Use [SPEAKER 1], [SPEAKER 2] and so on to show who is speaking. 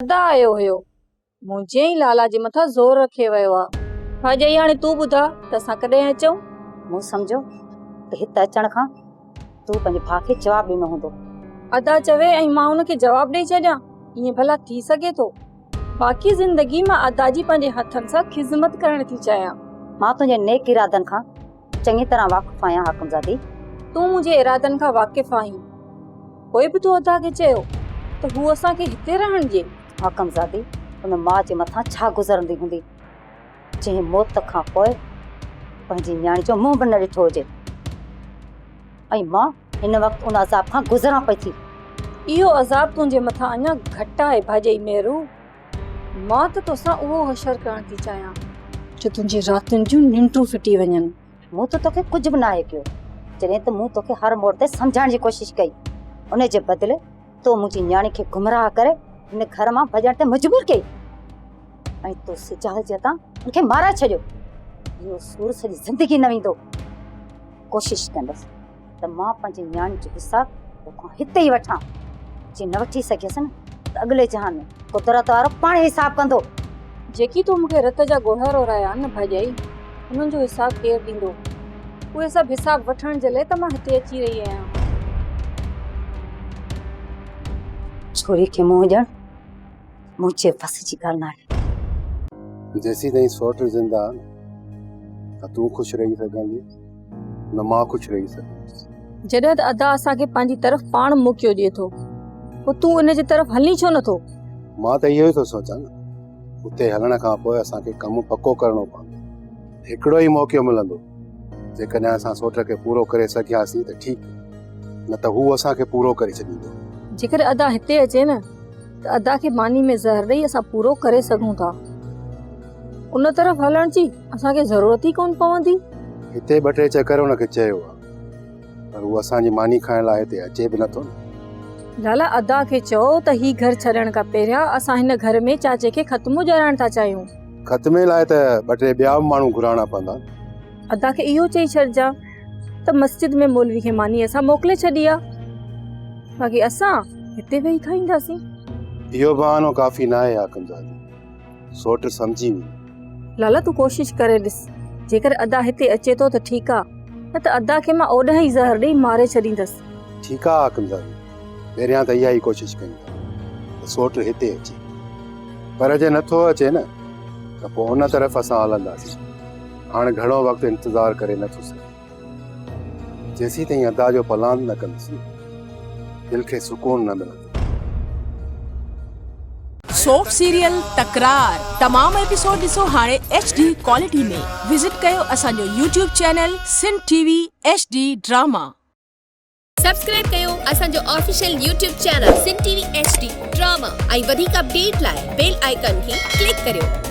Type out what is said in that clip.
[SPEAKER 1] ادا آيو هيو. منهنجي ۽ لالا جي مٿان زور رکي ويو آ. ڀاڄائي هاڻي تون ٻڌاء ته اسان ڪڏهن اچون؟
[SPEAKER 2] مون سمجهيو ته هت اچڻ کان تو پنهنجي ڀاء کي جواب ڏنو هوندو.
[SPEAKER 1] ادا چوي ۽ مان ان کي جواب ڏئي ڇڏيان؟ ائين ڀلا ٿي سگهي ٿو؟ باقي زندگي مان ادا جي پنهنجي هٿن سان خذمت ڪرڻ ٿي چاهيان.
[SPEAKER 2] مان تنهنجي نيڪ ارادن کان چڱي طرح واقف آهيان حاڪمزادي.
[SPEAKER 1] تون منهنجي ارادن کان واقف آهين. پوء به تو ادا کي چيو ته هو اسان کي هتي رهڻ ڏئي.
[SPEAKER 2] حاڪمزادي ان ماء جي مٿان ڇا گذرندي هوندي، جنهن موت کان پوء پنهنجي نياڻي جو منهن به نه ڏٺو هجي ۽ مان هن وقت ان عذاب کان گذران پئي ٿي.
[SPEAKER 1] اهو عذاب تنهنجي مٿان اڃا گهٽ آهي ڀاڄائي مهرو. مان ته توسان اهو حشر ڪرڻ ٿي چاهيان جو تنهنجي راتين جون ننڊون ڦٽي وڃن.
[SPEAKER 2] مون ته توکي ڪجهه به ناهي ڪيو، جڏهن ته مون توکي هر موڙ تي سمجهائڻ جي ڪوشش ڪئي، ان جي بدلي تو منهنجي نياڻي کي گمراهه ڪري هن گهر مان ڀڄڻ تي مجبور ڪئي ۽ تو سجال جي هٿان هن کي مارائي ڇڏيو. اهو سور سڄي زندگي نه ويندو. ڪوشش ڪندس ته مان پنهنجي نياڻي جو حساب توکان هتي ئي وٺان. جي نه وٺي سگهيس نه ته اڳلي جهان ۾ قدرت وارو پاڻ حساب ڪندو.
[SPEAKER 1] جيڪي تو مون کي رت جا ڳوڙها رورايا آهن نه ڀاڄائي، انهن جو حساب ڪير ڏيندو؟ اهي سڀ حساب وٺڻ جي لاء ته مان هتي اچي رهي آهيان.
[SPEAKER 2] ڇوري کي منهن ڏيڻ منهنجي وس جي ڳالهه ناهي.
[SPEAKER 3] جيسيتائين سئوٽ زنده آهي نه تون خوش رهي سگهندين نه مان خوش رهي سگهندس.
[SPEAKER 1] جڏهن ته ادا اسان کي پنهنجي طرف پاڻ موقعو ڏئي ٿو، پوء تون ان جي طرف هلين ڇو نٿو؟
[SPEAKER 3] مان ته اهو ئي ٿو سوچان نه، اتي هلڻ کان پوء اسان کي ڪم پڪو ڪرڻو پوندو. هڪڙو ئي موقعو ملندو، جيڪڏهن اسان سوٽ کي پورو ڪري سگهياسين ته ٺيڪ، نه ته هو اسان کي پورو ڪري ڇڏيندو.
[SPEAKER 1] جيڪڏهن ادا هتي اچي نه ته ادا کي ماني ۾ زهر ڏئي اسان پورو ڪري سگهون ٿا. ان طرف هلڻ جي اسان کي ضرورت ئي ڪونه پوندي.
[SPEAKER 3] هتي ٻه ٽي چڪر هن کي چيو آهي، پر هو اسان جي ماني کائڻ لاء هتي اچي به نٿو نه.
[SPEAKER 1] لالا ادا کي چئو ته هي گهر ڇڏڻ کان پهريان اسان هن گهر ۾ چاچي کي ختمو ڄارائڻ ٿا چاهيون.
[SPEAKER 3] ختمي لاء ته ٻه ٽي ٻيا به ماڻهو گهرائڻا پوندا.
[SPEAKER 1] ادا کي اهو چئي ڇڏجان ته مسجد ۾ مولوي کي ماني اسان موڪلي ڇڏي آ، باقي اسان هتي ويهي کائينداسين.
[SPEAKER 3] اهو بهانو ڪافي ناهي حاڪم زادي. سوٽ سمجهي ويندو.
[SPEAKER 1] لالا تون ڪوشش ڪري ڏس، جيڪر ادا هتي اچي ٿو ته ٺيڪ آ، نه ته ادا کي مان اوڏانهن ئي زهر ڏئي ماري ڇڏيندس.
[SPEAKER 3] ٺيڪ آ حاڪم زادي، پهريان ته اها ئي ڪوشش ڪيون ٿا ته سوٽ هتي اچي، پر جي نٿو اچي نه ته پوء ان طرف اسان هلنداسين. هاڻ گهڻو وقت انتظار ڪري نٿو سگهان. جيسيتائين ادا جو پلاند نه ڪندس دل کي سڪون نه ملندو.
[SPEAKER 4] سوپ سيريل تڪرار تمام ايپيسوڊ ڏسو هاڻي ايڇ ڊي ڪوالٽي ۾ وزٽ ڪيو اسان جو YouTube channel Sindh T V H D drama.
[SPEAKER 5] Subscribe ڪيو اسان جو official YouTube channel Sindh T V H D drama ۽ وڌيڪ اپڊيٽ لاء بيل آئيڪان کي ڪلڪ ڪريو.